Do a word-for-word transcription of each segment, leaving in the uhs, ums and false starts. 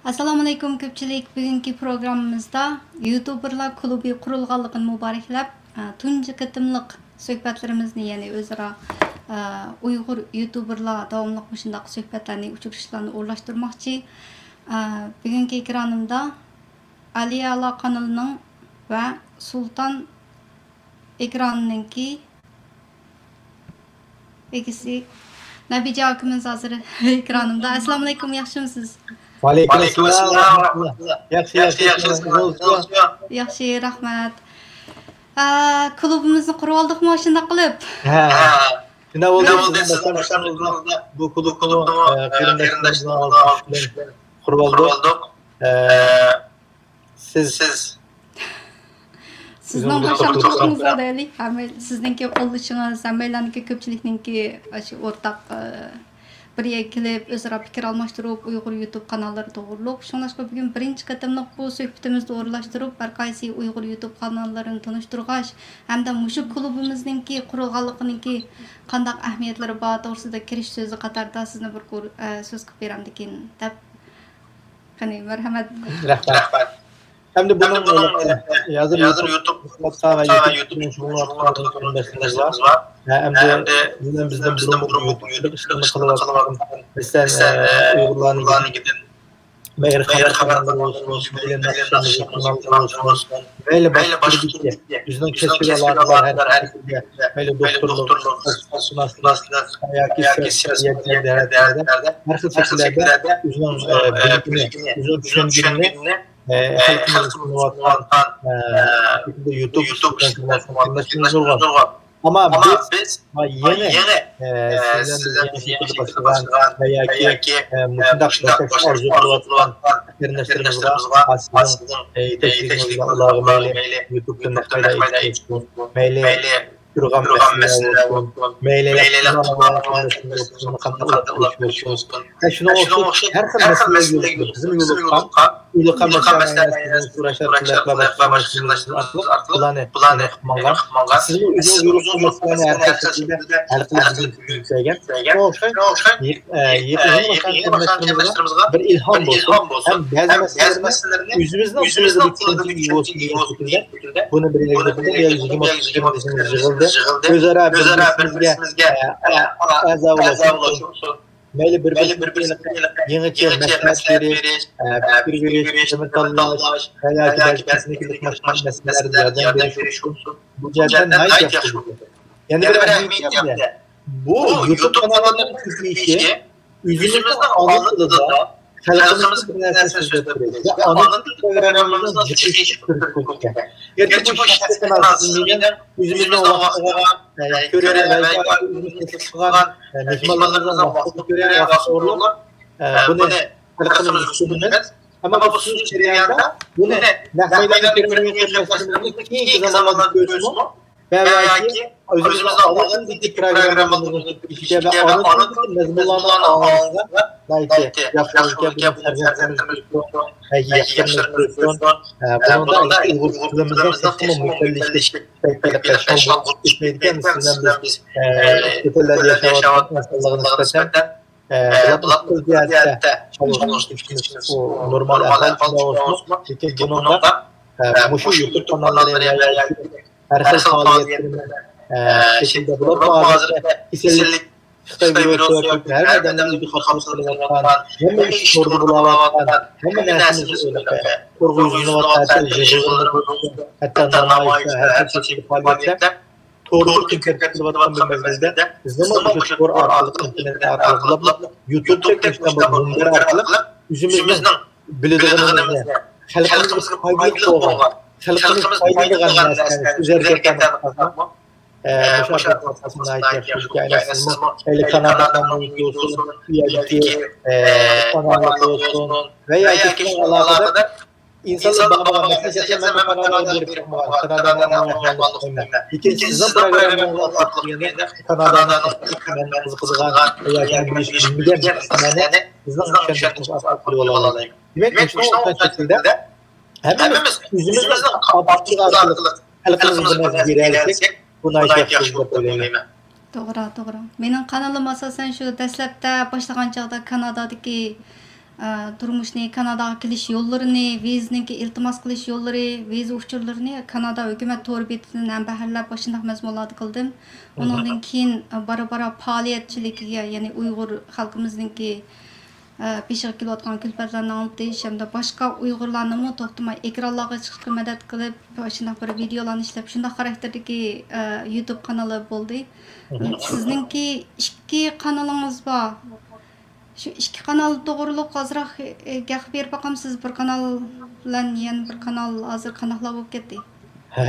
ئەسسالامۇئەلەيكۇم كۆپچىلىك. بۈگۈنكى پروگراممىمىزدا يۇتۇبېرلار كۇلۇبى قۇرۇلغانلىقىنى مۇبارەكلەپ، ئە، تۇنجى قېتىملىق سۆھبەتلىرىمىزنى، يەنى ئۆزئارا، ئە، ئۇيغۇر يۇتۇبېرلار داۋاملىق مۇشۇنداق سۆھبەتلەرنى، ئۇچرىشىشلارنى ئورۇنلاشتۇرماقچى. ئە، بۈگۈنكى ئېكرانىمدا ئالىيالا قانىلىنىڭ ۋە سۇلتان ئېكرانىنىڭكى ئىگىسى نەبىجە ئاكىمىز ھازىر ئېكرانىمدا. ئەسسالامۇئەلەيكۇم، ياخشىمۇسىز؟ ۋەئەلەيكۇم ئەسسالام. ياخشى، ياخشى، ياخشى، ياخشى، ياخشى. ياخشى، رەھمەت. ئا، كۇلۇبىمىزنى قۇرۇۋالدۇقمۇ شۇنداق قىلىپ؟ ھە. شۇنداق بولدى، سىزنىڭ باشلامچىلىقىڭىزدا بۇ كۇلۇبنى، ئە، قېرىنداشلىرىمىزنىڭ ئالقىشى بىلەن قۇرۇۋالدۇق. ئە، سىز، سىز سىزنىڭ باشلامچىلىقىڭىزدا دەيلى، ھەممە سىزنىڭكى قوللىشىڭىز، ھەممەيلەننىڭكى، كۆپچىلىكنىڭكى ئاشۇ ئورتاق، ئە، بىر يەرگە كېلىپ، ئۆزئارا پىكىر ئالماشتۇرۇپ، ئۇيغۇر يۇتۇب قاناللىرى توغرۇلۇق. شۇڭلاشقا بۈگۈن بىرىنچى قېتىملىق بۇ سۆھبىتىمىزنى ئورۇنلاشتۇرۇپ، ھەر قايسى ئۇيغۇر يۇتۇب قاناللىرىنى تونۇشتۇرغاچ، ھەمدە مۇشۇ كۇلۇبىمىزنىڭكى قۇرۇلغانلىقىنىڭكى قانداق ئەھمىيەتلىرى بار توغرىسىدا كىرىش سۆزى قاتارىدا سىزنى بىر كور-، ئە، سۆز قىلىپ بېرەمدىكىن دەپ. قېنى، مەرھەمەت. رەھمەت. ئەمدى بۇنىڭ، ئە، ھازىر يۇتۇب قىلىۋاتقان ۋە يۇتۇب بىلەن شۇغۇللىنىۋاتقان قېرىنداشلىرىمىز بار. ھە، ئەمدى بۇنى بىزدىن بۇرۇن يۇتۇب ئىشلىرىنى قىلىۋاتقان، مەسىلەن، ئە، ئۇيغۇرلارنىڭكىدىن مەيلى خەۋەر قىلغانلار بولسۇن، مەيلى نەقىشلەرنى يېقىنلاشتۇرغانلار بولسۇن، مەيلى باشقا بىر ئۆزىنىڭ كەسپىي ئالاقىدار ھەرىكەتلەرگە، مەيلى دوختۇرلۇق، ئىقتىسادشۇناسلىق ياكى سىياسىي ھەرىكەتلەردە ھەر خىل شەكىللەردە ئۆزىنىڭ، ئە، بىلىكىنى، ئۆزىنىڭ چۈشەنگىنىنى، ئە، خەلقىمىزگە سۇنۇۋاتقان، ئە، يۇتۇب ئىشلىرىدىن قىلىۋاتقان قېرىنداشلىرىمىز نۇرغۇن. ئەمما بىز، ھە، يېڭى، ئە، سىزدىن يېڭى شەكىلدە باشلىغان ۋە ياكى، ئە، مۇشۇنداق باشلاشنى ئارزۇ قىلىۋاتقان قېرىنداشلىرىمىزغا سىزنىڭ، ئە، يېتەكچىلىكىڭىزگە ئالاۋا مەيلى يۇتۇبتىن نەق مەيدان ئېيتىش بولسۇن، مەيلى تۇرغان مەسىلىلەر بولسۇن، مەيلى قانداق ئۇلاپ بېرىش بولسۇن. ھە، شۇنىڭغا ئوخشاش ھەر خىل مەسىلىلەر يولۇققان، بىزمۇ يولۇققان، يولۇققان مەسىلىلەرنى سوراشلار قىلىپ ۋە باشقا ئارقىلىق بۇلارنى قىلىپ ماڭغان. سىزمۇ ئۆزىڭىز يولۇققان مەسىلىلەرنى ھەر خىل شەكىلدە ھەل قىلىشنى يۈزلەگەن. شۇنىڭغا ئوخشاش يېقىنلاشقان قېرىنداشلىرىمىزغا بىر ئىلھام بولسۇن ھەم بەزى مەسىلىلەرنى ئۆزىمىزنىڭ قولىدا بىر چۈشەنچە ئىگە بولسۇن دېگەن پىكىردە بۇنى بىر يەرگە، بىر يەرگە يىغىپ، يىغىلدى. ئۆزئارا بىر-بىرىمىزگە، ئە، ئەزا بولۇشۇمىز، مەيلى بىر-بىرىمىزگە يېڭىچە مەسلىھەت بېرىش، ئە، پىكىر بېرىش، تېما تاللاش ۋە ياكى بەزى تېخنىكىلىق مەسىلىلەردە ياردەم بېرىش بولسۇن. بۇ جەھەتتىن ناھايىتى ياخشى بولدى. يەنە بىر ئەھمىيەتكە ئىگە بۇ يۇتۇب قانىلىنىڭ كۆپىيىشى ئۆزىمىزنىڭ ئانا تىلىدا خەلقىمىزگە بىر نەرسە سۆزلەپ بېرەيلى. ئانا تىل پروگراممىمىزنىڭ جىقى ئىشقا كىرىپ كەتكەن. گەرچە بۇ شەخسىي قانال سىزنىڭ ئۆزىمىزنىڭ ۋاقتىغا، ئە، كۆرە ۋە ئۆزىمىز تەكلىپ قىلغان، ئە، مېھمانلىرىمىزنىڭ ۋاقتىغا كۆرە ۋاقىت ئورۇنلاپ، ئە، بۇنى خەلقىمىزگە سۇنىمىز. ئەمما بۇ سۇنۇش جەريانىدا بۇنى نەق مەيداندا كۆرگەن قېرىنداشلىرىمىزنىڭ كېيىنكى زاماندا كۆرسىمۇ ۋە ياكى ئۆزىمىزنىڭ ئانا تىلدىكى پروگراممىمىزنىڭ ئىچىدە ۋە ئانا تىلدىكى مەزمۇنلارنىڭ ئاڭلىشىدا ناھايىتى ياخشى بولىدىكەن، بۇ پەرزەنتلىرىمىز كۆرسۇن، ياخشىلىرىمىز كۆرسۇن. ئە، بۇنىڭدا ئۇيغۇر تىلىمىزنىڭ تېخىمۇ مۇكەممەللىشىپ، شەكىللىك شەكىللەشمەي كەتمەيدىكەن. سىز بىلەن بىز، ئە، چەت ئەللەردە ياشاۋاتقان ئىنسانلارغا نىسبەتەن، ئە، بۇلار ئىقتىسادىي جەھەتتە شۇ نورمال ئەھۋال شۇنداق بولسىمۇ، لېكىن بۇنىڭدا، ئە، مۇشۇ يۇتۇب قاناللىرى ۋە ھەر خىل پائالىيەتلىرىمىز، ئە، شەكىلدە بولۇپ، ھازىر كېسەللىك خىتاي ۋىرۇسى ۋە ھەر ئادەمنى ئۆيدە قاپلاپ قېلىۋاتقان، ھەممە ئىش توردا بولاۋاتقان، ھەممە نەرسىمىز ئۆلۈپ، تورغا يۈزلىنىۋاتقان، ھەتتا يىغىنلار، ھەتتا نامايىشلار، ھەر خىل شەكىلدە پائالىيەتلەر توردا كۆپىيىپ كېتىۋاتقان بىر مەزگىلدە بىزنىڭمۇ مۇشۇ تور ئارقىلىق، ئىنتېرنېت ئارقىلىق بولۇپمۇ، يۇتۇبتەك مۇشۇنداق بىر مۇنبەر ئارقىلىق ئۆزىمىزنىڭ بىلىدىغىنىمىزنى، خەلقىمىزگە پايدىلىق بولغان، خەلقىمىزگە پايدىلىغان نەرسىلەرنى سۆزلەپ كەتمەكمۇ، ئە، مۇشۇ ئارقىلىق ناھايىتى ياخشى بولىدىكەن. ئەگەر سىزمۇ، مەيلى كانادانىڭ مۇھىتى بولسۇن، بۇ يەردىكى، ئە، قاناللار بولسۇن ۋە ياكى شۇنىڭغا ئالاقىدار ئىنسانلار بارمىغان، مەسىلەن، شەخسەن مەن كاناداغا بېرىپ باقمىغان، كانادانىڭ ئەھۋالىنى ئۇقمايمەن. لېكىن سىزنىڭ پروگراممىڭىزنى ئارقىلىق كانادانىڭ مەن قىزىقىدىغان ۋە ياكى بىلمىگەن نەرسىلەرنى سىزنىڭ چۈشەندۈرۈشىڭىز ئارقىلىق بىلىپ ئالالايمەن. دېمەك، مۇشۇنىڭ ئوخشاش شەكىلدە ھەممىمىز ئۆزىمىزنىڭ ئارقىلىق خەلقىمىزگە بىر نەرسە بېرەلىسەك، بۇ ناھايىتى ياخشى بولىدۇ دەپ ئويلايمەن. توغرا، توغرا. مېنىڭ قانىلىم ئاساسەن شۇ دەسلەپتە باشلىغان چاغدا كانادادىكى ئە، تۇرمۇشنى، كاناداغا كېلىش يوللىرىنى، ۋىزىنىڭكى ئىلتىماس قىلىش يوللىرى، ۋىزا ئۇچۇرلىرىنى كانادا ھۆكۈمەت تور بېتىدىن ھەم بەھرىلەپ ئاشۇنداق مەزمۇنلاردا قىلدىم. ئۇنىڭدىن كېيىن، ئە، بارا-بارا پائالىيەتچىلىكىگە، يەنى ئۇيغۇر خەلقىمىزنىڭكى، ئە، بېشىغا كېلىۋاتقان كۈلپەتلەرنى ئاڭلىتىش ھەمدە باشقا ئۇيغۇرلارنىمۇ توختىماي ئېكرانلارغا چىقىشقا مەدەت قىلىپ، ئاشۇنداق بىر ۋىدېئولارنى ئىشلەپ، شۇنداق خاراكتېردىكى، ئە، يۇتۇب قانىلى بولدى. سىزنىڭكى ئىككى قانىلىڭىز بار. شۇ ئىككى قانال توغرۇلۇق ئازراق، ئە، گەپ بېرىپ باقامسىز؟ بىر قانال بىلەن يەنە بىر قانال ھازىر قانداقلار بولۇپ كەتتى؟ ھە،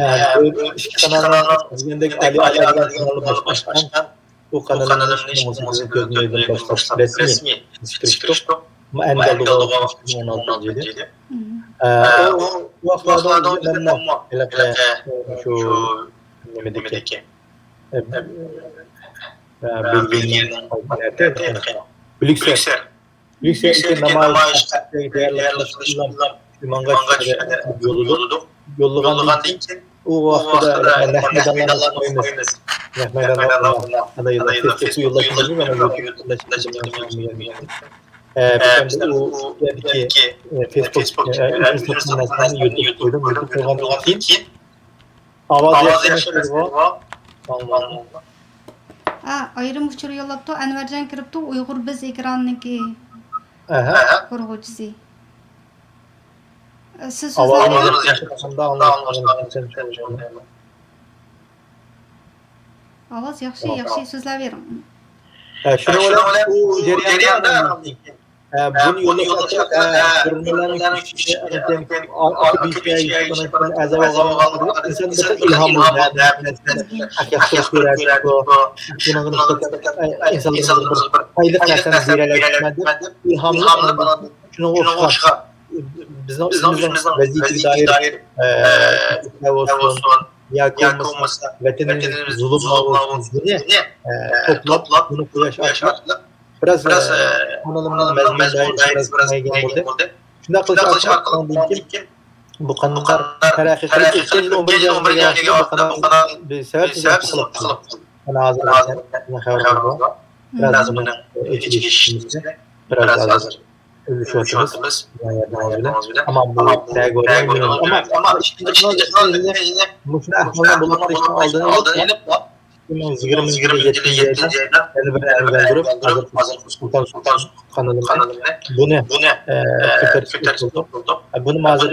بۇ ئىككى قانالنىڭ دېگەندەك ئالىي ئاتا دېگەن قانالى باش باشقان. بۇ قانالنىڭ ئىككى مىڭ ئون سەككىزىنچى يىلىدىن باشلاپ رەسمىي ئىشقا كىرىشتۇق. ئەنگەلدىغان ئون ئالتىنچى يىلى. مم. ئە، ئۇ، ئۇ ۋاقىتلاردا مەنمۇ ھېلىقى، ئە، شۇ نېمىدىكى، ئە، ئە، بېلگىيەنىڭ بىريۇكسېل. بىريۇكسېلدىكى نامايىش دېيەرلىك قىلىشقا ماڭغاچ يوللىدۇق. يوللىغاندىن كېيىن ئۇ ۋاقىتتا نەق مەيدانلارنى قويىمىز. نەق مەيدانلاردا ئالاھىدە فېيسبۇكتا يوللاپ بېرىمىز، ئەمما يۇتۇبتا ئە، بىز ئەمدى ئۇ يەردىكى، ئە، فېيسبۇك، ئە، ئىنستاگراملارنى يۇتۇبقا قويدۇم. يۇتۇبقا قويغاندىن كېيىن ئاۋاز ياخشى ئەمەس بولدىغۇ؟ ھە، ئايرىم ئۇچۇر يوللاپتۇ. ئەنۋەرجان كىرىپتۇ، ئۇيغۇر بىز ئېكرانىنىڭكى ئەھە. قۇرغۇچىسى. سىز ئاۋازىڭىز سۆزلەۋېرىڭ. ياخشى. ئاۋاز ياخشى، ياخشى، سۆزلەۋېرىڭ. ھە، شۇنىڭ بىلەن بۇ جەرياندا، ھە، بۇنى يوللاش ئارقىلىق، ھە، گۇرۇھلارنىڭ كۈچى، ئەزا بولغانلىقى ئىنسان بىر ئىلھام بولىدۇ. ھەق ياخشى كۆرەتتۇ. شۇنىڭغا نىسبەتەن، ئە، ئىنسانلارغا بىر پايدىلىق نەرسىنى بېرەلەيمەن دەپ ئىلھاملىنىپ، شۇنىڭغا ئوخشاش بىزنىڭ ئۆزىمىزنىڭ ۋەزىپىگە دائىر، ئە، بولسۇن ياكى بولمىسا ۋەتىنىمىز زۇلۇمغا ئۇچرىغىنى، ئە، توپلاپ، بۇنى قويۇش ئارقىلىق بىراز، ئە، قانىلىمنىڭ مەزمۇن دائىرىسى بىراز كېڭەيگەن بولدى. شۇنداق قىلىش ئارقىلىق ئاندىن كېيىن بۇ قانۇنلار تەرەققىي قىلىپ، ئىككىنچى ئون بىرىنچى ئەسىردە بۇ قانال بىر سەۋەبسىز توختاپ قالدى. مانا ھازىر بىزنىڭ خەۋىرىمىز بار. بىراز بۇنىڭ ئىچىگە چىقىشىمىزنى بىراز ھازىر ئۈزۈشۈۋاتىمىز. ياردىمىڭىز بىلەن. ئەمما بۇ نەگە بارىدۇ بىلمەيمەن. ئەمما ئىككىنچى قانال مۇشۇ ئەھۋالنى بولۇپ قېلىشنىڭ ئالدىنى ئېلىپ، ئىككى مىڭ يىگىرمىنچى يىلى يەتتىنچى ئايدا يەنە بىر ئەمگەلدۈرۈپ، ھازىر سۇلتان سۇلتان قانىلىنى بۇنى، ئە، كۆتۈرۈپ تۇردۇق. ئە، بۇنى ھازىر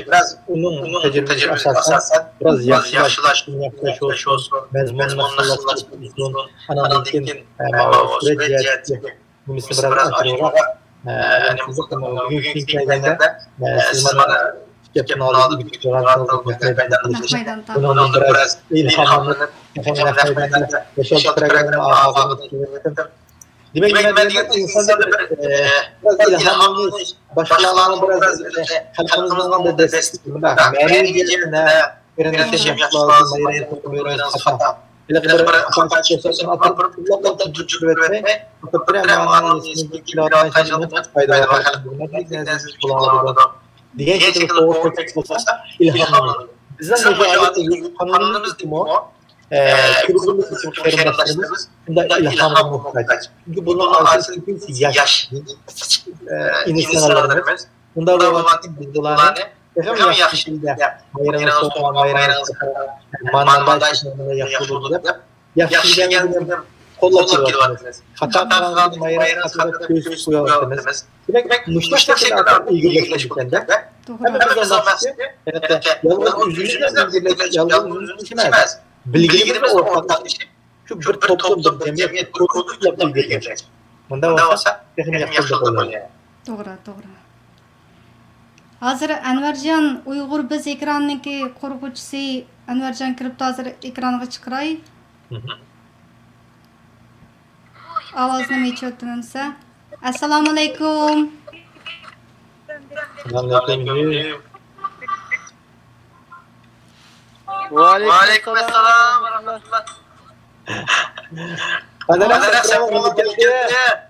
بىراز ئۇنىڭ تەجرىبىسىگە ئاساسەن بىراز ياخشىلاش، ياخشىلاش بولسۇن، مەزمۇننى خىللاش بولسۇن، ئاندىن كېيىن، ئە، ماۋۇ سۈرەت جەھەتتىكى نېمىسىنى بىراز ئاشۇرۇۋاق. ئە، يەنى قىزىق، بۈگۈنكى كۈنگە كەلگەندە، ئە، سىز مانا ئىككى ھەپتىنىڭ ئالدىدا ئۆتكۈزۈۋاتقان نەق مەيدان تاپشۇرۇش، بۇنىڭدىن بىراز ئىلھاملىنىپ، تېخىمۇ نەق مەيداندا بەش ئالتە پروگرامما ئاخىرىنى ئۆتكۈزۈۋەتتىم. دېمەك، نېمە دېگەن ئىنساندا بىر، ئە، بىراز ئىلھاملىنىش، باشقىلارنىڭ بىراز، ئە، خەلقىمىزنىڭ بىر دەستىكى، مۇنداق مەنىۋى جەھەتتىن، ئە، قېرىندىشىم ياخشى لازىم، مايرىڭىز خاتا. ھېلىقى بىر خاتا چىقىپ قالسا، ئاپىرىپ تۇرۇپ تۇرۇپ ئۆتمەي، ئاپىرىپ بىر ماڭا نېسىپ كېلىۋاتقان شەرتىمىز پايدا بار، بۇ نەرسە بولۇۋاتىدۇ دېگەن شەكىلدە توغرا تەكلىپ بولسا، ئىلھاملىنىدۇ. بىزنىڭ مۇشۇ ئادەتتە قانۇنىمىزدىمۇ، ئە، كۆرگىنىمىز ئۈچۈن قېرىنداشلىرىمىز شۇنداق ئىلھامغا موھتاج. چۈنكى بۇنىڭ ئارىسىدا كۆپىنچە ياش، كىچىك، ئە، ئىنى سىڭىللىرىمىز. ئۇنداق بولغاندىكىن بىز بۇلارنى تېخىمۇ ياخشى شەكىلدە مايرىڭىز توغرا، مايرىڭىز خاتا، مانا مانداق ئىشلار ياخشى بولىدۇ دەپ، ياخشى دېگەن بىلەن قوللاپ كېلىۋاتىمىز. خاتا قىلغاندا مايرىڭىز خاتا دەپ كۆرسىتىپ قويۇۋاتىمىز. دېمەك، مۇشۇنداق شەكىلدە ئىلگىرىلەش بولىدىكەن-دە. توغرا. ئەمما بىز ئانداق يالغۇز ئۆزىمىز بىلەن ئىلگىرىلەش، يالغۇز ئۆزىمىز ئىش ئەمەس. بىلگىنىمىز ئورتاقلىشىپ، شۇ بىر توپلۇم، بىر جەمئىيەت، بىر كوللېكتىپ ئىلگىرىلەش. مۇنداق بولسا تېخىمۇ ياخشى بولىدۇ. توغرا، توغرا. ھازىر ئەنۋەرجان ئۇيغۇر بىز ئېكرانىنىڭكى قۇرغۇچىسى ئەنۋەرجان كىرىپتۇ، ھازىر ئېكرانغا چىقىراي. ئاۋازنى ئېچىۋەتتىم ئەمسە. ئەسسالامۇئەلەيكۇم. ۋەئەلەيكۇم ئەسسالام ۋە رەھمەتۇللا. قادىر ئەخسەن، سالام ئەلەيكۇم.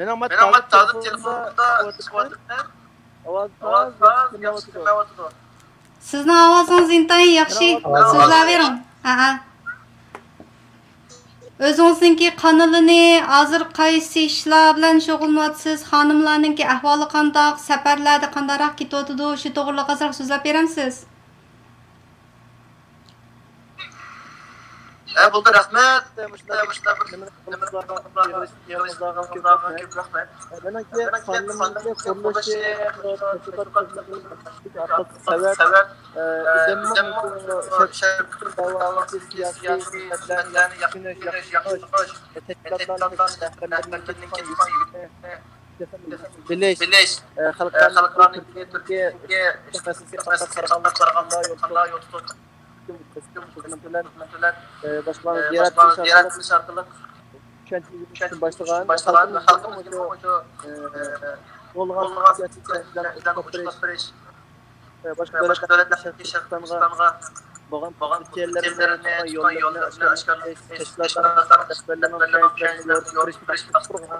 مېنىڭ مەن ھازىر تېلېفوندا ئاۋاز ئاز، ياخشى كىرمەيۋاتىدۇ. سىزنىڭ ئاۋازىڭىز ئىنتايىن ياخشى. سۆزلەۋېرىڭ. ھەئە. ئۆزىڭىزنىڭكى قانىلىنى، ھازىر قايسى ئىشلار بىلەن شۇغۇللىنىۋاتىسىز؟ خانىملارنىڭكى ئەھۋالى قانداق؟ سەپەرلەردە قانداقراق كېتىۋاتىدۇ؟ شۇ توغرىلىق ئازراق سۆزلەپ بېرەمسىز؟ ھە، بولدى، رەھمەت. مۇشۇنداق بىر نېمىنى قىلغىنىڭىزغا كۆپ رەھمەت. مېنىڭكى خانىمنىڭكى قۇرۇلۇشى، تەشۋىقات خىزمىتىنىڭ ئاساسلىق سەۋەب، ئۆزۈممۇ مۇشۇ شەرقىي تۈركىستان داۋاسىدىكى سىياسىي خىزمەتلەرنى ياخشى تونۇش، ياخشى تونۇش، تەشكىلاتلارنىڭ رەھبەرلىرىنىڭ بىلىش، خەلقلەرنىڭ تۈركىيەدىكى مەسىلىسىگە قانداق يول تۇتۇش، خىزمىتى بىلەن باشقىلارنى زىيارەت قىلىش ئارقىلىق چۈشەنچە ئۆگىنىشنى باشلىغان، خەلقىمىزنىڭ مۇشۇ بولغان سىياسىي بىلەن ئۇچراشتۇرۇپ بېرىش، باشقا دۆلەتلەرگە شەرقىي تۈركىستانغا بولغان پوتېنسىيەللىرىنى، تۇتقان يوللىرىنى ئاشكارىلاش، تەشكىلاتلارنىڭ رەھبەرلىرىنىڭ كۆڭۈل قىلىشىنى باشقۇرغان.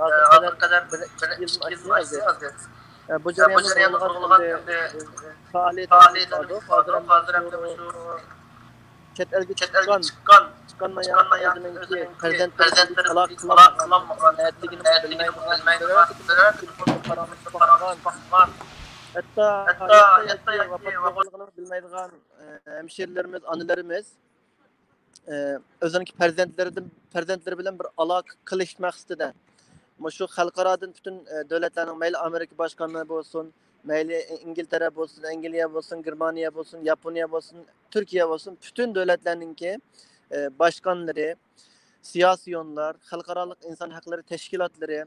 ھازىرغا قەدەر بىر ئىككى يىلدىن ئاشتى ھازىر. بۇ جەرياندا نۇرغۇنلىغان ئەمدى پائالىيەتلىرىمىز بارىدۇ. ھازىر ئەمدى مۇشۇ چەت ئەلگە چىققان، چىققان ئايال ئۆزىنىڭكى پەرزەنتلىرى ئالاقە قىلالمىغان، نەدىلىكىنى بىلمەيدىغان، ھەتتا ھاياتتا ياكى ۋاپات بولغانلىقىنى بىلمەيدىغان، ئە، ھەمشىرىلىرىمىز، ئانىلىرىمىز، ئە، ئۆزىنىڭكى پەرزەنتلىرىدىن، پەرزەنتلىرى بىلەن بىر ئالاقە قىلىش مەقسىتىدە مۇشۇ خەلقئارادىن پۈتۈن، ئە، دۆلەتلەرنىڭ، مەيلى ئامېرىكا باشقانلىرى بولسۇن، مەيلى ئىنگلتەرە بولسۇن، ئەنگلىيە بولسۇن، گېرمانىيە بولسۇن، ياپونىيە بولسۇن، تۈركىيە بولسۇن، پۈتۈن دۆلەتلەرنىڭكى، ئە، باشقانلىرى، سىياسىيونلار، خەلقئارالىق ئىنسان ھەقلىرى تەشكىلاتلىرى،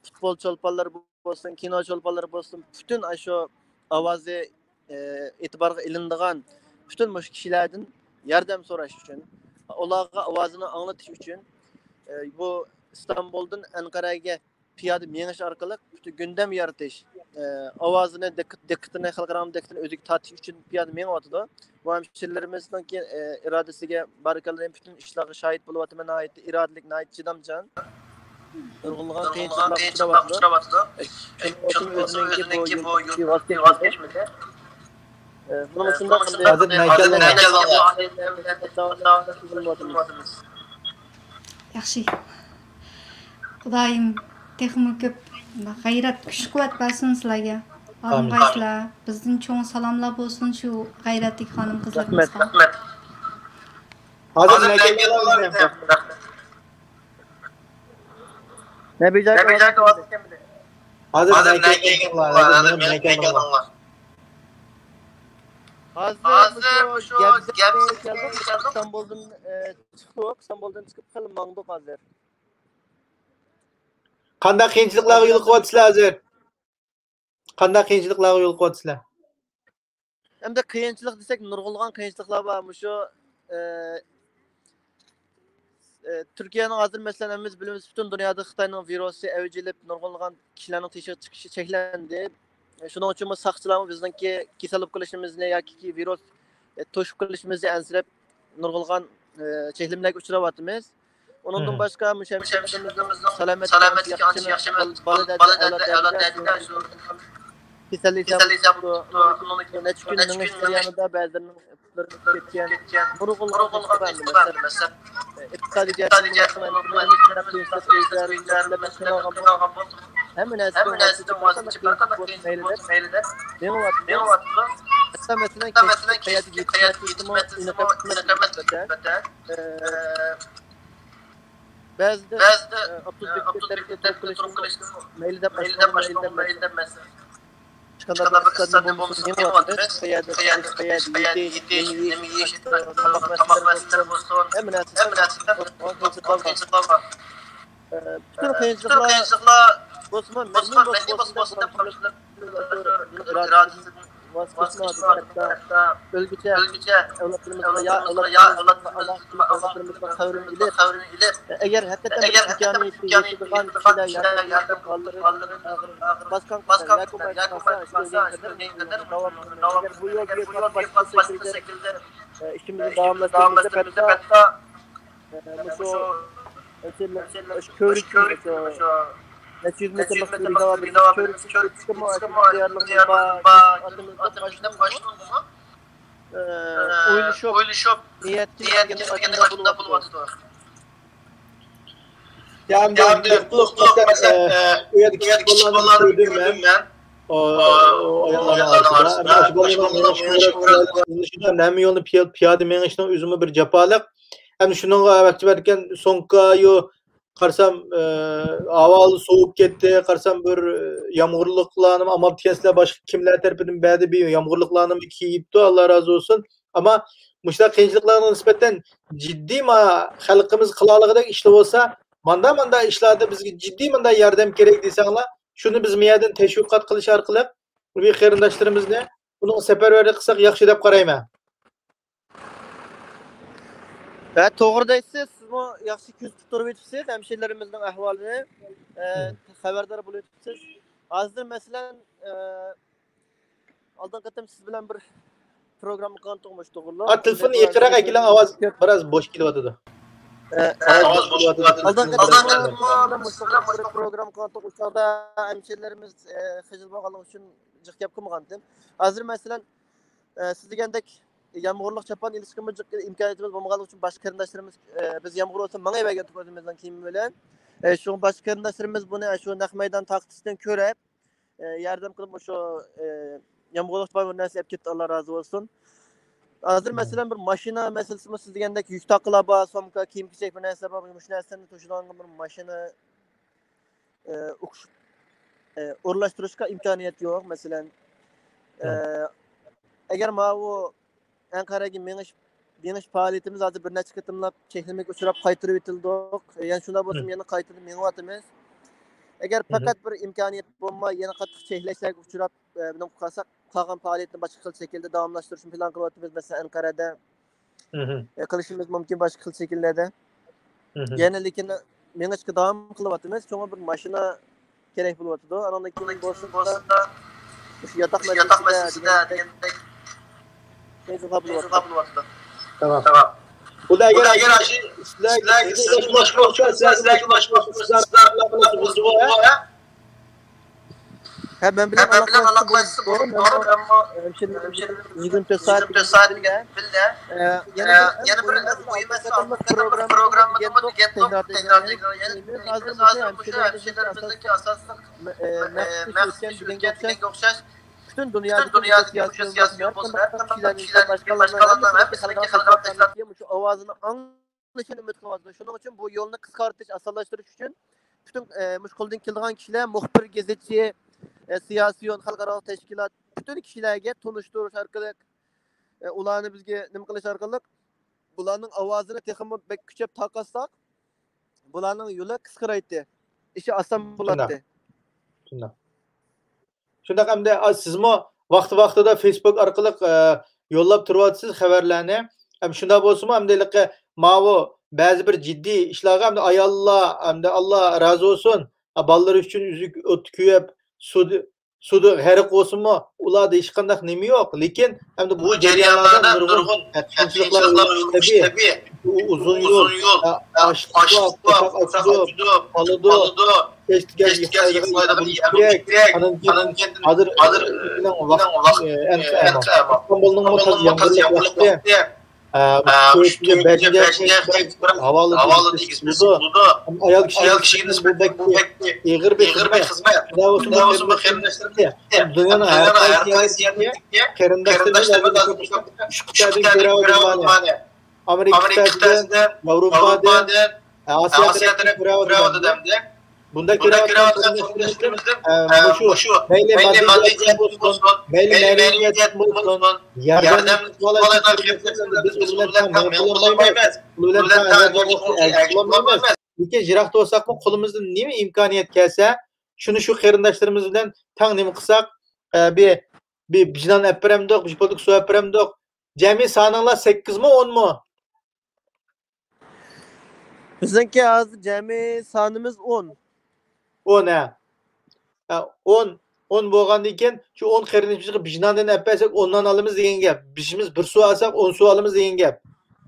پۇتبول چولپانلىرى بولسۇن، كىنو چولپانلىرى بولسۇن، پۈتۈن ئاشۇ ئاۋازى، ئە، ئېتىبارغا ئېلىنىدىغان پۈتۈن مۇشۇ كىشىلەردىن ياردەم سوراش ئۈچۈن، ئۇلارغا ئاۋازىنى ئاڭلىتىش ئۈچۈن، ئە، بۇ ئىستانبۇلدىن ئەنقەرەگە پىيادە مېڭىش ئارقىلىق پۈتۈن گۈندەم يارىتىش، ئە، ئاۋازىنى، دىققىت-، دىققىتىنى، خەلقئارانىڭ دىققىتىنى ئۆزىگە تارتىش ئۈچۈن پىيادە مېڭىۋاتىدۇ. بۇ ھەمشىرىلىرىمىزنىڭكى، ئە، ئىرادىسىگە بارىكاللا دەيمەن، پۈتۈن ئىشلارغا شاھىت بولۇۋاتىمەن، ناھايىتى ئىرادىلىك، ناھايىتى چىدامچان. نۇرغۇنلىغان قىيىنچىلىقلارغا ئۇچراۋاتىدۇ. شۇنىڭ ئۈچۈن ئۆزىنىڭكى بۇ يۇرتىدىن ۋاز كەچمىدى. ئە، بۇنىڭ ئۈچۈن ھازىر نەگە كەلدىڭلار؟ ياخشى. خۇدايىم تېخىمۇ كۆپ غەيرەت، كۈچ-قۇۋۋەت بەرسۇن سىلەرگە. ئالىمغايسىلەر، بىزدىن چوڭ سالاملار بولسۇن شۇ غەيرەتلىك خانىم-قىزلىرىمىزغا. رەھمەت. ھازىر نەگە كەلدىڭلار؟ نەبىجاكا، ھازىر نەگە كەلدىڭلار؟ ھازىر مېڭىپ كەلدىڭلار؟ ھازىر مۇشۇ گەبزەككە كەلدۇق. ئىستانبۇلدىن، ئە، چىقتۇق. ئىستانبۇلدىن چىقىپ خېلى ماڭدۇق ھازىر. قانداق قىيىنچىلىقلارغا يولۇقۇۋاتىسىلەر ھازىر؟ قانداق قىيىنچىلىقلارغا يولۇقۇۋاتىسىلەر؟ ئەمدى قىيىنچىلىق دېسەك، نۇرغۇنلىغان قىيىنچىلىقلار بار. مۇشۇ، ئە، ئە، تۈركىيەنىڭ ھازىر، مەسىلەن، ھەممىمىز بىلىمىز، پۈتۈن دۇنيادا خىتاينىڭ ۋىرۇسى ئەۋج ئېلىپ، نۇرغۇنلىغان كىشىلەرنىڭ تېشىغا چىقىشى چەكلەندى. شۇنىڭ ئۈچۈنمۇ ساقچىلارمۇ بىزنىڭكى كېسەل بولۇپ قېلىشىمىزنى ياكى ۋىرۇس، ئە، توشۇپ قېلىشىمىزنى ئەنسىرەپ، نۇرغۇنلىغان، ئە، چەكلىمىلەرگە ئۇچراۋاتىمىز. ئۇنىڭدىن باشقا، مۇشۇ ھەمشىرىمىزنىڭ سالامەتلىكى ئانچە ياخشى ئەمەس. بالىلار، ئەۋلاد، كېسەللىك بولۇپتۇ. نەچچە كۈن مېڭىش جەريانىدا بەزىلىرىنىڭ پۇتلىرى كېتكەن. نۇرغۇنلىغان قىيىنچىلىق بار. ئىقتىسادىي جەھەتتىن ھەممە نەرسىدىن ۋاز كېچىپ، ھەر قانداق قىيىنچىلىق بولسا مەيلى دەپ مېڭىۋاتىدۇ. ھەتتا مەسىلەن، كەچلىك قەيەردە يېتىشمەسلىكىمۇ ئېنىق ئەمەس نىسبەتەن. بەزىدە، ئە، ئاپتوبۇس بېكىتى تەرەپتە تۇرۇپ قېلىشنىمۇ مەيلى دەپ، ئاشۇنداقمۇ مەيلى دەپ ئەمەس. ئىشقانداق بىر ئىقتىسادنى بولمىسۇن يېڭىۋاتىمىز. قەيەردە، قەيەردە يېتىش، نېمە يېيىش، تاماق مەسىلىلىرى بولسۇن، ھەممە نەرسىدە قىيىنچىلىقلار بار. ئە، پۈتۈن قىيىنچىلىقلار بولسىمۇ، مەمنۇن بولسا بولسۇن دەپ، ئىرادىسىدىن ۋاز كېچمەيدۇ. ھەتتا ئۆلگۈچە ئەۋلادلىرىمىزغا، يا ئەۋلادلىرىمىزغا، ئالاقىدىكى ئەۋلادلىرىمىزغا قەۋرىنى ئېلىپ، ئەگەر ھەقىقەتەن بىر ئىمكانىيىتى يېتىدىغان كىشىلەر ياردەم قىلغانلىرى، ئاغرىق باسقان قىلسا ياكى مايىل قالسا، شۇ دېگەن قەدەر داۋام قىلىمىز. ئەگەر بۇ يولدا يەتمەس باشقا شەكىلدە، ئە، ئىشىمىزنى داۋاملاشتۇرىمىز دەپ، ھەتتا مۇشۇ، مەسىلەن، مۇشۇ كۆۋرۈكتىن، مۇشۇ نەچچە يۈز مېتىرلىق بىر داۋا بىر كۆۋرۈك چىقىپ كېتىشكىمۇ تەييارلىقىمىز بار. ئاتىمىز دەپ ئاشۇنداق، ئە، ئويلىشىپ، نىيەتكە يەتكەندەك ئاشۇنداق بولۇۋاتىدۇ. يا ئەمدى نۇقتىلىق مەسىلەن، ئە، ئۇ يەردە كىچىك بالىلارنى كۆردۈم مەن. ئۇ، ئۇ ئاياللارنىڭ ئارىسىدا. ئەمما شۇ بالىلارنىڭ مېڭىش قۇرالى، ھەممە يولنى پىيا-، پىيادە مېڭىشنىڭ ئۆزىمۇ بىر جاپالىق. ئەمدى شۇنىڭغا ئەمەكچى بەركەن سومكا، يو، قارىسام، ئە، ھاۋا سوۋۇپ كەتتى، قارىسام بىر، ئە، يامغۇرلۇقلارنى ئاماپتىكەنسىلەر، باشقا كىملەر تەرىپىدىن بەدە بىر يامغۇرلۇقلارنىمۇ كىيىپتۇ، ئاللا رازى بولسۇن. ئەمما مۇشۇنداق قىيىنچىلىقلارغا نىسبەتەن جىددىي ما خەلقىمىز قىلالىغۇدەك ئىشلار بولسا، ماندا، ماندا ئىشلاردا بىزگە جىددىي ماندا ياردەم كېرەك دېسەڭلار، شۇنى بىز مۇ يەردىن تەشۋىقات قىلىش ئارقىلىق بۇ قېرىنداشلىرىمىزنى بۇنىڭغا سەپەرۋەرلىك قىلساق ياخشى دەپ قارايمەن. ھە، توغرا دەيسىز، سىزمۇ ياخشى كۆزىتىپ تۇرۇۋېتىپسىز ھەمشىرىلىرىمىزنىڭ ئەھۋالىنى، ئە، خەۋەردار بولۇۋېتىپسىز. ھازىر مەسىلەن، ئە، ئالدىنقى قېتىم سىز بىلەن بىر پروگرامما قىلغانتۇق مۇشۇ توغرىلىق. ھە، تېلېفوننى يېقىنراق ئەكېلىڭ، ئاۋاز بىراز بوش كېلىۋاتىدۇ. ئاۋاز بوش كېلىۋاتىدۇ. ئالدىنقى قېتىم بىر پروگرامما قىلغانتۇق، ئۇ چاغدا ھەمشىرىلىرىمىز، ئە، خىجىل بولغانلىقى ئۈچۈن جىق گەپ قىلمىغانتىم. ھازىر مەسىلەن، ئە، سىز دېگەندەك يامغۇرلۇق چاپان ئېلىشقىمۇ جىق ئىمكانىيىتىمىز بولمىغانلىقى ئۈچۈن باشقا قېرىنداشلىرىمىز، ئە، بىز يامغۇر بولسا ماڭىۋەرگەنتۇق ئۆزىمىزنىڭ كىيىمى بىلەن. ئە، شۇڭا باشقا قېرىنداشلىرىمىز بۇنى شۇ نەق مەيدان تارقىتىشتىن كۆرۈپ، ئە، ياردەم قىلىپ مۇشۇ، ئە، يامغۇرلۇق چاپان بىر نەرسە ئېلىپ كەتتى، ئاللا رازى بولسۇن. ھازىر مەسىلەن بىر ماشىنا مەسىلىسىمۇ سىز دېگەندەك يۈك تاقىلار بار، سومكا، كىيىم-كېچەك بىر نەرسە بار، مۇشۇ نەرسىلەرنى توشۇيدىغان بىر ماشىنا ئە، ئوخش-، ئە، ئورۇنلاشتۇرۇشقا ئىمكانىيەت يوق. مەسىلەن، ئە، ئەگەر ماۋۇ ئەنقەرەگە مېڭىش، مېڭىش پائالىيىتىمىز ھازىر بىر نەچچە قېتىملاپ چەكلىمىگە ئۇچراپ قايتۇرۇۋېتىلدۇق. يەنە شۇنداق بولسىمۇ يەنە قايتىدىن مېڭىۋاتىمىز. ئەگەر پەقەت بىر ئىمكانىيەت بولماي، يەنە قاتتىق چەكلەشلەرگە ئۇچراپ، ئە، بۇنىڭ قالساق، قالغان پائالىيەتنى باشقا خىل شەكىلدە داۋاملاشتۇرۇشنى پىلان قىلىۋاتىمىز. مەسىلەن، ئەنقەرەدە ئە، قىلىشىمىز مۇمكىن باشقا خىل شەكىللەردە. يەنە لېكىن مېڭىشقا داۋام قىلىۋاتىمىز. شۇڭا بىر ماشىنا كېرەك بولۇۋاتىدۇ. ئانىڭدىن كېيىن بولسا مۇشۇ ياتاق مەسىلىسىدە دېگەندەك خىزىلغا بولۇۋاتىدۇ. تامام. بۇدا ئەگەر سىلەرگە ئۇلاشماقچى بولسا، سىلەرگە ئۇلاشماقچى بولسا، سىلەر بىلەن ئالاقىلىشىمىز بار. ھە، مەن بىلەن ئالاقىلاشسا بولىدۇ، ئەمما ھەمشىرىلىرىمىز يىگىرمە تۆت سائەت بىللە. ئە، يەنە بىر مۇھىم مەسىلە، پروگراممىمۇ دېگەندەك تەكرار تەكرارلايمەن. ھازىر مۇشۇ ھەمشىرىلىرىمىزنىڭكى ئاساسلىق، ئە، مەقسىتى شۇ دېگەنگە ئوخشاش، پۈتۈن دۇنيادىكى مۇشۇ سىياسىيون بولسۇن، ھەر قانداق كىشىلەرنىڭ، باشقىلارنىڭ ھەممىسىنىڭكى خەلقئارا تەشكىلاتتىكى مۇشۇ ئاۋازىنى ئاڭ ئاڭلىشىنى ئۈمىد قىلىۋاتىدۇ. شۇنىڭ ئۈچۈن بۇ يولنى قىسقارتىش، ئاسانلاشتۇرۇش ئۈچۈن پۈتۈن، ئە، مۇشۇ قولدىن كېلىدىغان كىشىلەر، مۇخبىر، گېزىتچى، ئە، سىياسىيون، خەلقئارالىق تەشكىلات، پۈتۈن كىشىلەرگە تونۇشتۇرۇش ئارقىلىق، ئە، ئۇلارنى بىزگە نېمە قىلىش ئارقىلىق بۇلارنىڭ ئاۋازىنى تېخىمۇ بەك كۈچەپ تارقاتساق، بۇلارنىڭ يولى قىسقىرايتتى، ئىشى ئاسان بولاتتى. شۇنداق. شۇنداق. شۇنداق ئەمدى، ئا، سىزمۇ ۋاقتى-ۋاقتىدا فېيسبۇك ئارقىلىق، ئە، يوللاپ تۇرۇۋاتىسىز خەۋەرلەرنى. ئەم، شۇنداق بولسىمۇ ئەمدى ھېلىقى ماۋۇ بەزى بىر جىددىي ئىشلارغا ئەمدى ئاياللار، ئەمدى ئاللا رازى بولسۇن، ئا، بالىلىرى ئۈچۈن ئۆزى ئوتتا كۆيۈپ، سۇدا، سۇدا غەرق بولسىمۇ، ئۇلاردا ھېچقانداق نېمە يوق. لېكىن ئەمدى بۇ جەريانلاردا نۇرغۇن قىيىنچىلىقلار بولۇشى تەبىئىي. ئۇ ئۇزۇن يول، ئا، ئاچلىق بار، قورساق ئاچىدۇ، قالىدۇ. كەچتە كەچ يىقىلايدىغان يەر بولۇشى كېرەك. ئانىڭدىن كېيىن ھازىر، ھازىر ئە، ئەنقە ئەما. ئىستانبۇلنىڭمۇ تازا يامغۇرلۇق ۋاقتى. ئە، ئۈچ، تۆتىنچى، بەشىنچى ھاۋالىدا ئىگىسى بولىدۇ. ئايال كىشىگە نىسبەتەن بۇ بەك ئېغىر بىر خىزمەت. شۇنداق بولسىمۇ قېرىنداشلىرىمىز، دۇنيانىڭ ھەر قايسى يېرىدىكى قېرىنداشلىرىمىز ئۈچ قىتئەدىن كۆرەۋاتىدۇ. ئامېرىكا قىتئەسىدىن، ياۋروپادىن، ئاسىيا تەرەپتىن كۆرۈۋاتىدۇ. بۇنداق كۆرۈۋاتقان قېرىنداشلىرىمىزدىن، ئە، مۇشۇ مەيلى ماددىي جەھەتتىن بولسۇن، مەيلى مەنىۋى جەھەتتىن بولسۇن، ياردەم قىلىۋالغان قېرىنداشلىرىمىزنى بىز ئۇلار بىلەن تەڭ مېڭىپ بولالمايمىز. ئۇلار بىلەن تەڭ ئەرزان بولسا ئەرزان بولالمايمىز. لېكىن يىراقتا بولساقمۇ قولىمىزدىن نېمە ئىمكانىيەت كەلسە، شۇنى شۇ قېرىنداشلىرىمىز بىلەن تەڭ نېمە قىلساق، ئە، بىر، بىر بىجنان ئەپ بېرەمدۇق، بىر پوتۇك سۇ ئەپ بېرەمدۇق. جەمئىي سانىڭلار سەككىزمۇ، ئونمۇ؟ بىزنىڭكى ھازىر جەمئىي سانىمىز ئون. ئون، ھە. ھە، ئون، ئون بولغاندىن كېيىن، شۇ ئون قېرىندىشىمىزغا بىجناندىن ئەپ بەرسەك، ئون نان ئالىمىز دېگەن گەپ. بىز بىر سۇ ئالساق، ئون سۇ ئالىمىز دېگەن گەپ.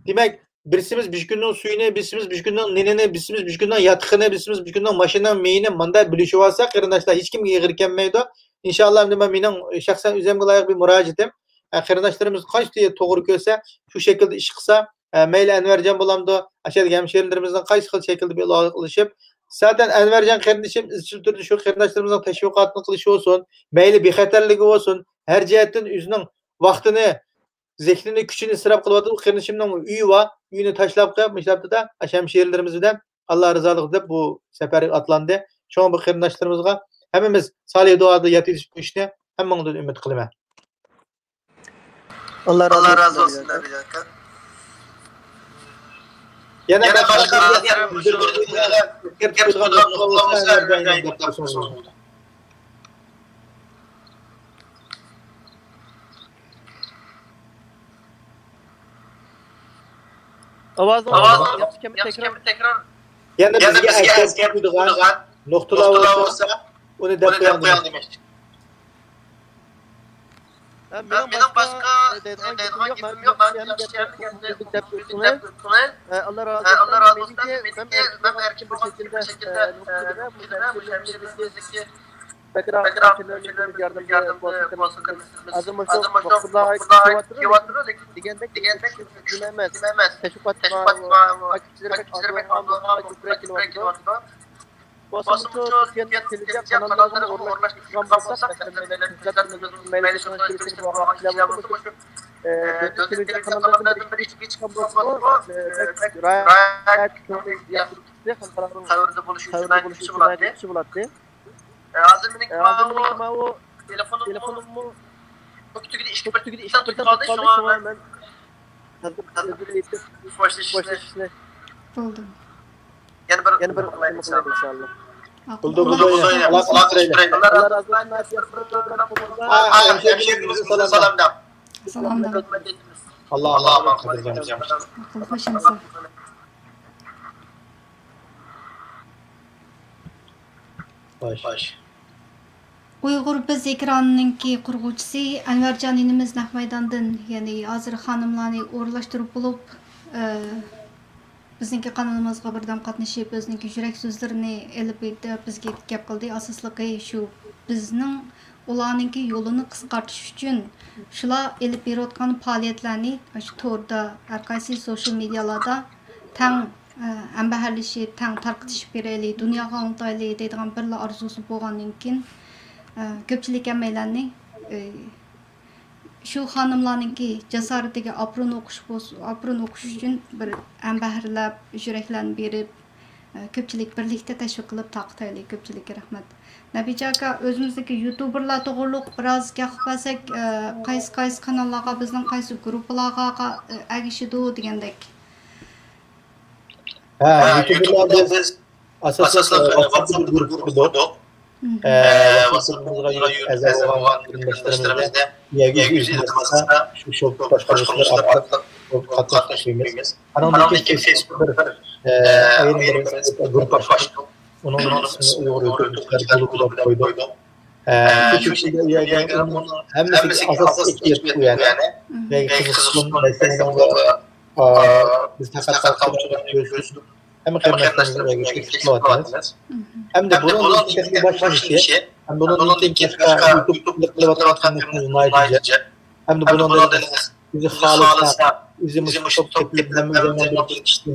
دېمەك، بىرسىمىز بىر كۈننىڭ سۈيىنى، بىرسىمىز بىر كۈننىڭ نېنىنى، بىرسىمىز بىر كۈننىڭ ياتىقىنى، بىرسىمىز بىر كۈننىڭ ماشىنىنىڭ مېيىنى مۇنداق بۆلۈشۈۋالساق، قېرىنداشلار، ھېچكىمگە ئېغىر كەلمەيدۇ. ئىنشاللا، ئەمدى مانا مېنىڭ شەخسەن ئۆزۈمگە لايىق بىر مۇراجىئىتىم. ئە، قېرىنداشلىرىمىز قايسى توغرا كۆرسە، شۇ شەكىلدە ئىش قىلسا، ئە، مەيلى ئەنۋەرجان بولامدۇ، ئاشۇ يەردىكى ھەمشىرىلىرىمىزنىڭ قايسى خىل شەكىلدە بىر ئالاقىلىشىپ، زاتەن ئەنۋەرجان قېرىندىشىم ئىزچىل تۈردە شۇ قېرىنداشلىرىمىزنىڭ تەشۋىقاتىنى قىلىشى بولسۇن، مەيلى بىخەتەرلىكى بولسۇن، ھەر جەھەتتىن ئۆزىنىڭ ۋاقتىنى، زېھنىنى، كۈچىنى ئىسراپ قىلىۋاتىدۇ. بۇ قېرىندىشىمنىڭ ئۆيى بار، ئۆيىنى تاشلاپ قويۇپ، مۇشۇ ھەپتىدە ئاشۇ ھەمشىرىلىرىمىز بىلەن ئاللا رازىلىقى دەپ بۇ سەپەرگە ئاتلاندى. شۇڭا بۇ قېرىنداشلىرىمىزغا ھەممىمىز سالىھ دۇئادا ياد ئېتىش بۇ ئىشنى ھەممىڭدىن ئۈمىد قىلىمەن. ئاللا رازى بولسۇن، نەبىجان ئاكا. يەنە باشقا ئاۋازىڭىز ياخشى كەلمەيدۇ، تەكرار. يەنە بىزگە ئەسكەرتىپ قويىدىغان نۇقتىلار بولسا، ئۇنى دەپ قويۇڭ دېمەكچى. ھە، مېنىڭ باشقا دەيدىغان گېپىم يوق. ناھايىتى ياخشى يەرنى دەپ ئۆتتىڭىز. ئاللا رازى بولسۇن. مەن ئەركىن بولغان شەكىلدە نۇقتىدا مۇشۇ ھەمشىرىمىزدىكى بەكرەك ھەمشىرىلەرنىڭ ياردىمى بولسا قىلمىسىمىز. ھازىر مۇشۇ ۋاقىتلار كېلىۋاتىدۇ، دېگەندەك نېمە ئەمەس، تەشۋىقات بار، پاكىتچىلىرى بەك ئاز بولغان، كۆپرەك كېلىۋاتىدۇ. بولسىمۇ شۇ تۈركىيەنىڭ تېلېۋىزىيە قاناللىرىغا ئورۇنلاشتۇرغان بولساق، مەسىلەن، مەيلى شۇنىڭ كىرىشىنى بولغان كىشىلەر بولسىمۇ، شۇ، ئە، دۆلەت تېلېۋىزىيە قاناللىرىدىن بىر ئىككى چىققان بولسىمۇ، ئە، بەك راھەت كۆڭۈل ياخشى خەۋىرىدە بولۇش ئۈچۈن ناھايىتى ياخشى بولاتتى. ئە، ھازىر مېنىڭكى ماۋۇ تېلېفونۇممۇ كۆك تۈگىدە ئىككى بىردىن تۇتۇپ قالدى، شۇڭا مەن ھازىر ئۆزىنى يېتىپ خوشلىشىشنى. بولدى. يەنە بىر، يەنە بىر قىلىمىز ئىنشاللا. بولدى، بولدى. ئاللا رازى بولسۇن. ھەمشىرىمىزگە سالام دەڭ. سالام دەڭ. ئاللا ئامان قىلسۇن. ئاقىل خوش ئەمىسە. خوش. ئۇيغۇر بىز ئېكرانىنىڭكى قۇرغۇچىسى ئەنۋەرجان ئىنىمىز نەق مەيداندىن، يەنى ھازىر خانىملارنى ئورۇنلاشتۇرۇپ بولۇپ، ئە، بىزنىڭكى قانىلىمىزغا بىردەم قاتنىشىپ، ئۆزىنىڭكى يۈرەك سۆزلىرىنى ئېلىپ ئېيتىپ، بىزگە گەپ قىلدى. ئاساسلىقى شۇ، بىزنىڭ ئۇلارنىڭكى يولىنى قىسقارتىش ئۈچۈن شۇلار ئېلىپ بېرىۋاتقان پائالىيەتلەرنى ئاشۇ توردا، ھەر قايسى سوشال مېدىيالاردا تەڭ، ئە، ھەمبەھىرلىشىپ، تەڭ تارقىتىشىپ بېرەيلى، دۇنياغا ئاڭلىتايلى دەيدىغان بىرلا ئارزۇسى بولغاندىن كېيىن، ئە، كۆپچىلىك ھەممەيلەننى، ئە، شۇ خانىملارنىڭكى جاسارىتىگە ئاپىرىن ئوقۇش بولسۇن، ئاپىرىن ئوقۇش ئۈچۈن بىر ھەمبەھىرلەپ، يۈرەكلەرنى بېرىپ، ئە، كۆپچىلىك بىرلىكتە تەشۋىق قىلىپ تارقىتايلى. كۆپچىلىككە رەھمەت. نەبىجان ئاكا، ئۆزىمىزنىڭكى يۇتۇبېرلار توغرۇلۇق بىراز گەپ قىلىپ بەرسەك، ئە، قايسى، قايسى قاناللارغا، بىزنىڭ قايسى گۇرۇپپىلارغا، ئە، ئەگىشىدۇ دېگەندەك. ھە، يۇتۇبېرلار بىز ئاساسلىق، ئە، ۋاتساپتا بىر گۇرۇپپا قۇردۇق. ئە، ۋاتساپىمىزغا ئەزا بولغان قېرىنداشلىرىمىزنى يەرگە يۈز ئىلتىماسقا شۇ شوپۇر باشقۇرغۇچىلار ئارقىلىق قاتنىشىپ قويىمىز. ئانىڭدىن كېيىن فېيسبۇكتا بىر، ئە، ئايرىم بىر گۇرۇپپا ئاچتۇق. ئۇنىڭ ئىسمىنى ئۇيغۇر يۇتۇبېرلار گۇرۇپپا دەپ قويدۇق. ئە، شۇ شەكىلدە ئۇ يەرگە ئۇنىڭ ھەممىسىگە ئاساسلىق ئېھتىياج بۇ يەنى. نېگە قىزىقسۇن، مەسىلەن، ئا، بىز پەقەت تارقىتىپ ھەممە قېرىنداشلىرىمىزغا تەكلىپ قىلىۋاتىمىز. ھەمدە بۇنىڭدىن كېيىن باشلىنىشى، ھەم بۇنىڭدىن كېيىن باشقا يۇتۇبلۇق قىلىۋاتقان قېرىنداشلىرىمىز ناھايىتى جىق. ھەمدە بۇنىڭدىن ئۆزى خالىسا، ئۆزى مۇشۇ توپ تەكلىپلەرنى ئۆزىنىڭ بىر كىشىلىك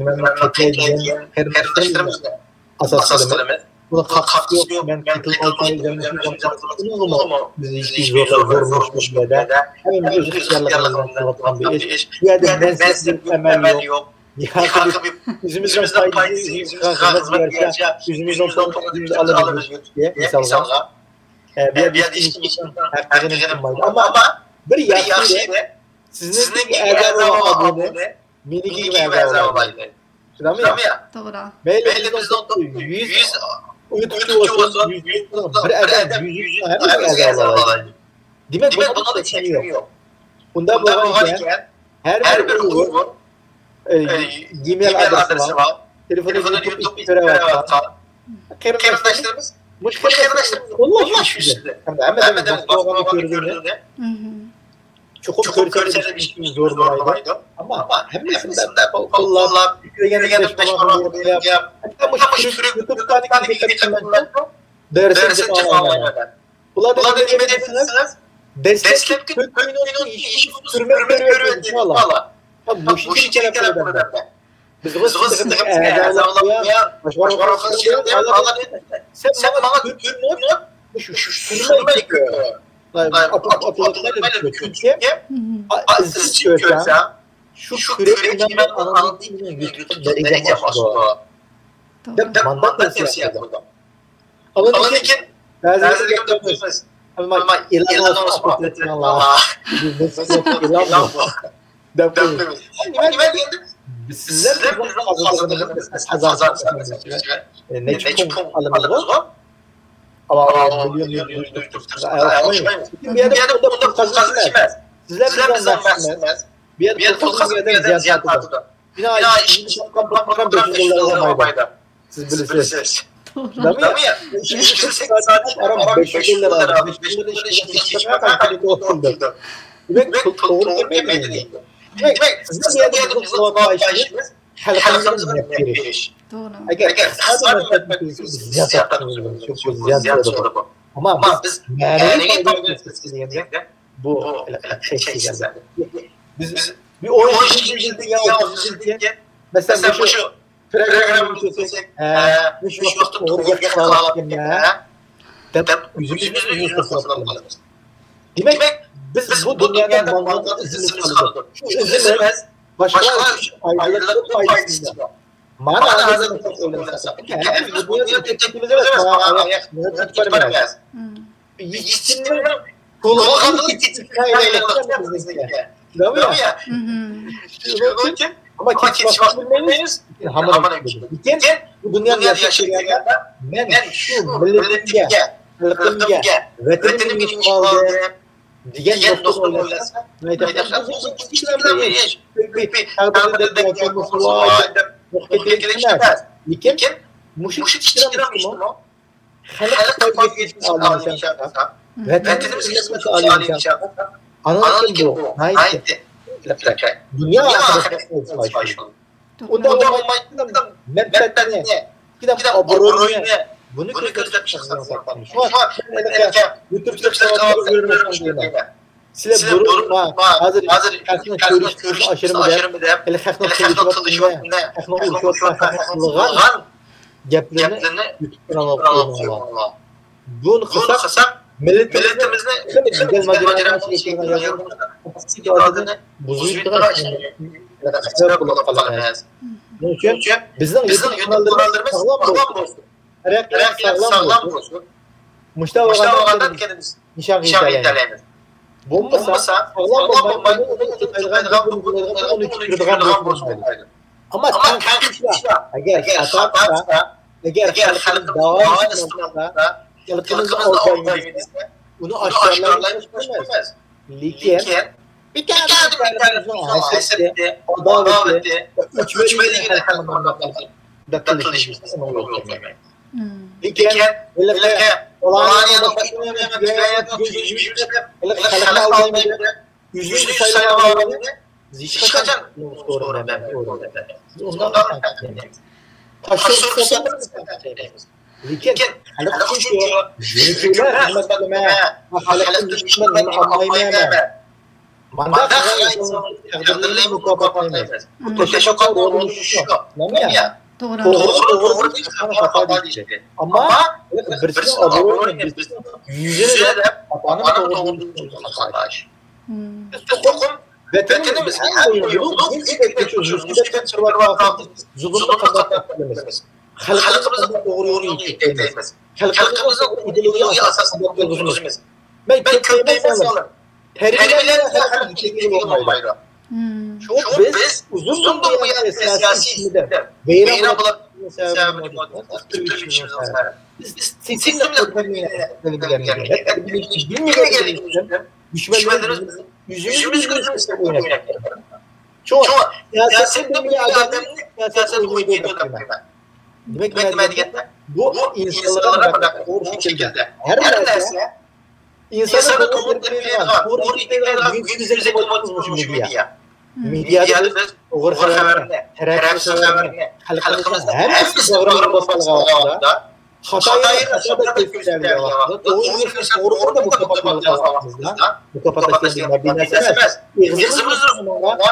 قېرىنداشلىرىمىزنى ئاساس قىلىمىز. بۇنىڭ قاقىسى يوق، مەن قېتىلىپ قالسام ئۆزۈمنى شۇ ئۇنىڭغىمۇ بىز ھېچبىر زور، زور بولمىسىمىز بۇ يەردە. ھەممىمىز ئۆز ئىختىيارلىقىمىز بىلەن قىلىۋاتقان بىر ئىش. بۇ يەردە مەنسەپ يوق، ئەمەل يوق. ياكى ئۆزىمىزنىڭ پايدىسى خىزمەتكە يارىشا، ئۆزىمىزنىڭ توغرىسىدا ئۆزىمىز ئالىمىز يوتۇشكە، مىسالغا. ئە، بۇ يەردە ھېچكىم ھېچكىمنىڭ ھەققىنى قىلمايدۇ. ئەمما بىر ياخشى، سىزنىڭ ئەزا بولغان ئابۇنە مېنىڭكىمۇ ئەزا بولالايدۇ. شۇنداقمۇ يا؟ توغرا. مەيلى بىزنىڭ توپتا يۈز ئۇيغۇرچە بولسۇن، يۈز بولسۇن، بىر ئەدەم يۈز، يۈز، ھەممىسى ئەزا بولالايدۇ. دېمەك، بۇنىڭدا چەكلىمە يوق. ئۇنداق بولغان ئىكەن، ھەر بىر ئۇيغۇر، ئە، جىمېيل ئادرېسى بار، تېلېفونىدا يۇتۇب ئىشلىتىپ بېرىۋاتقان قېرىنداشلىرىمىز، مۇشۇ قېرىنداشلىرىمىز قوللاش ئۈچۈن. ھەمدە ھەممە باشقا بولغاننى كۆرگىنى. چوقۇم كۆرسەتمىش ئۈچۈن زورلىمايدۇ. ئەمما ھەممىسىنى قوللاپ، كۆرگەندە بەش بارماق بىلەن قويۇپ، ھەتتا مۇشۇ تۈرك يۇتۇبتىكىنى دەرسىنى جىق ئاڭلايمەن. بۇلاردا نېمە دەيدۇ دېسىڭىز، دەسلەپكى تۆت مىنۇتنى ھېچ سۈرمەي كۆرۈۋەتمەيدۇ، شۇ بالا. ھە، مۇشۇ كېلىپ قالىدۇ. بىزغۇ سىدىقىمىز ئەزالىق بىلەن باشقۇرۇپ قىلىشىدىن ئالىدى. سەن ماڭا كۆرۈنۈپ، شۇ سۈرمەي كۆر. ئاپىرىپ ئاپىرىپ كۆرسەم، ئىزچىل كۆرسەم، شۇ كۆرۈپ ئىنانماي ئاندىن كېيىن يۈتۈپ دەرىجەم ئاشىدۇ. دەپ مانداق تەۋسىيە قىلدىم. ئاندىن كېيىن بەزىلەر گەپ قىلىمىز. ئەمما ئېلان ئالسا ئاپىرىپ ئېلان بۇ. دەپ قويىمىز. نېمە دېگەندە سىزلەر بىزنىڭ قازانغىنىمىز قازانغىنىمىز نەچچە پۇڭ ئالىمىزغۇ؟ ئاۋۇ مىليون مىليون ئوخشىمايمىز. بۇ يەردە ئۇنداق پۇل قازىنىش ئەمەس. سىزلەر بىزنىڭ مەقسىتىمىز. بۇ يەردە پۇل قازانغان يەردە زىيان تارتىدۇ. بىنا ئىشىنى چاققان پۇل بىلەن بەش يۈز دوللار ئالمايدۇ. سىز بىلىسىز. توغرا. ئىككى يۈز سەكسەن ئارام بەش يۈز دوللار ئالدى. بەش يۈز دوللار ئىشلىگەن ھېچ قاچان قايتىدىن توغرا كەلمەيدۇ. دېمەك، پۇل توغرا كەلمەيدۇ. دېمەك، بىزنىڭ بۇ يەردە بىز قىلىۋاتقان ئىشىمىز خەلقىمىزگە نەپ بېرىش. توغرا. ئەگەر ئىقتىسادىي مەنپەئەتنى كۆرسەك، بىز زىيان تارتىمىز. بۇ زىيان بولىدۇ. ئەمما بىز مەنىۋى پايدا كۆرسەتسەك دېگەندە، بۇ شەكسىز ئەلۋەتتە. بىز بىر ئون يىل يا ئوتتۇز يىل كېيىن، مەسىلەن، مۇشۇ پروگراممىنى كۆرسەك، ھە، مۇشۇ ۋاقىت توغرا گەپ قىلىۋاتىمەن دەپ ئۆزىمىزنى ئۆزىمىز توسۇپ قالىمىز. دېمەك، بىز بۇ دۇنيادا ماڭغاندا ئىزىمىز قالىدۇ. شۇ ئىزىمىز باشقىلار ئۈچۈن پايدىلىق، پايدىسىز. مانا ھازىر ئويلىساق، ھەممىمىز بۇ دۇنيادا تېپىپ كېتىمىز ئەمەس، مانا ئاياق يېتىپ بارمايمىز. يېتىشتىنمۇ تولغانلىق كېتىشتىن. شۇنىڭ ئۈچۈن ئەمما كېچىش ۋاقتىنى بىلمەيمىز، ھامان كېتىدۇ. لېكىن بۇ دۇنيادا ياشاپ كەلگەندە مەن شۇ مىللىتىمگە، خەلقىمگە، ۋەتىنىمگە نېمە ئىش قالدى دېگەن نۇقتىدىن ئويلىسا، بۇ كىچىككىنە بىر ئىش. چۈنكى تەقدىردە ياكى بولمىسا بار دەپ يوققا كېتىدىغان ئىش ئەمەس. لېكىن مۇشۇ كىچىككىنە بولسىمۇ خەلق پايدىسىغا ئالىي نىشان قويسا، ۋەتىنىمىز خىزمىتىگە ئالىي نىشان قويسا، ئاندىن كېيىن بۇ ناھايىتى دۇنيا ئاخىرەتنىڭ پايدىسىغا ئىشلىنىدۇ. ئۇنداق بولمايدىغان مەنپەئەتنى، ئابرۇينى، بۇنى كۆزەتكەن. شۇڭا مەن ھېلىقى يۇتۇب سىزلەرگە سىلەر بۇرۇن، ھازىر خەقنىڭ كۆرۈشى ئاشىرىمىدى، ھېلى خەقنىڭ تىللىشى ۋاقتىنى، خەقنىڭ ئۇرۇشۇۋاتقان، خەقنىڭ قىلغان گەپلىرىنى يۇتۇپ قويۇڭلار. بۇنى قىلساق، مىللىتىمىزنى تېخىمۇ گۈزەل ماجىرانىڭ ئىچىگە كىرگەن يازغان بۇزۇلۇپ تۇرغان سەۋەب بولۇپ قالىمىز. شۇنىڭ ئۈچۈن بىزنىڭ يۇتۇپ قالغانلىرىمىز ساغلام بولسۇن. تەرەققىيات ساغلام بولسۇن. مۇشۇنداق بولغاندا كېلىمىز نىشانغا يېتەلەيمىز. بولمىسا، ساغلام بولماي، ئۇنى ئۇنتۇپ كېتىدىغان، بىر كۈنى ئۇنى ئۇنتۇپ كېتىدىغان بولسا بولمايدۇ. ئەمما تەنقىدچىلەر ئەگەر خاتا قىلسا، ئەگەر خەلقىمىز داۋالىشىپ قالسا، خەلقىمىزنى ئالدايمىز دېسە، ئۇنى ئاشكارىلايمىز ئەمەس. لېكىن بىكار بىكار ھەسەتى، ئاداۋىتى، ئۆچمەنلىكىنى خەلققە بەك قىلىشىمىزنى يول قويمايمىز. لېكىن ھېلىقى ئۇلارنىڭ باشقىلىرىنى يۈزلۈك سايلىۋالغاننى ھېچقاچان تاشلىۋېتىمىز. لېكىن خەلق ئۈچۈن يۈرىكىمنى خىزمەت قىلىمەن ۋە خەلقتىن ئۈچۈن نېمە ئالمايمەن. مانداق قىلغان ئىنساننى تەقدىرلەيمىز، مۇكاپاتلايمىز. بۇ تەشەببۇسنىڭ رولى شۇ. توغرا. توغرا، توغرا دېدى، خاتا دېدى. ئەمما بىرسىنىڭ ئابرۇيىنى، بىرسىنىڭ يۈزىنى دەپ، خاتانىڭ توغرا دېگىنى خاتا ئىش. بىز توقۇم ۋەتىنىمىزگە ھەر مۇھىم بىز ئۆزىمىزگە دەپ تۇرۇۋاتقان زۇلۇمنى قانداق قىلىمىز؟ خەلقىمىزنى قانداق توغرا يولغا يېتەكلەيمىز؟ خەلقىمىزنى ئىدېئولوگىيە ئاساسىدا قانداق تۇرغۇزىمىز؟ مەن كۆپ دېمەيمەن. تەربىيەلەنگەن خەلق يېتەكلىگىلى بولمايدۇ. شۇڭا بىز ئۇزۇندىن بۇيان سىياسىي ئىشلىرىمىزدە ۋەيران بولۇپ، سەۋەبى نېمە؟ بىز سىستېمىنى ئۆگەنمىگەن، بىلمىگەن، دۈشمەنلىرىمىز يۈزىمىزگە ئۆزىمىز ئويناپ كەلدى. شۇڭا سىياسەتنى بىلمىگەن ئادەمنى سىياسەت ئوينايدۇ دەپ قويىمەن. دېمەك، نېمە دېگەندە، بۇ ئىنسانلارغا بىر توغرا شەكىلدە ھەر نەرسە ئىنساننى توغرا تەربىيەلەيدىغان، توغرا يېتەكلەيدىغان بۈگۈنكى كۈندە مۇشۇ مېدىيا. مېدىيادا بىز ئوغرى خەۋەرنى، تەرەپسىز خەۋەرنى، خەلقىمىزنىڭ ھەممىسى توغرا بولۇپ قالغان ۋاقىتتا، خاتاينى خاتا دەپ كۆرسىتىۋەرگەن ۋاقىتتا، توغرىنى توغرا دەپ مۇكاپاتلايدىغان ۋاقتىمىزدا، مۇكاپاتلاش دېگەن ئاددىي نەرسە ئەمەس. ئېغىزىمىز ئۇنىڭغا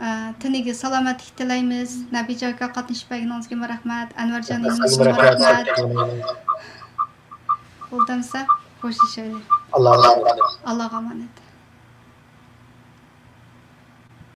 ئە، تېنىگە سالامەتلىك تىلەيمىز. نەبىجان ئاكا، قاتنىشىپ بەرگىنىڭىزگىمۇ رەھمەت. ئەنۋەرجان ئىنىمىزگىمۇ رەھمەت. بولدى ئەمسە، خوشلىشايلى. ئاللاغا ئامانەت. ئاللاغا ئامانەت.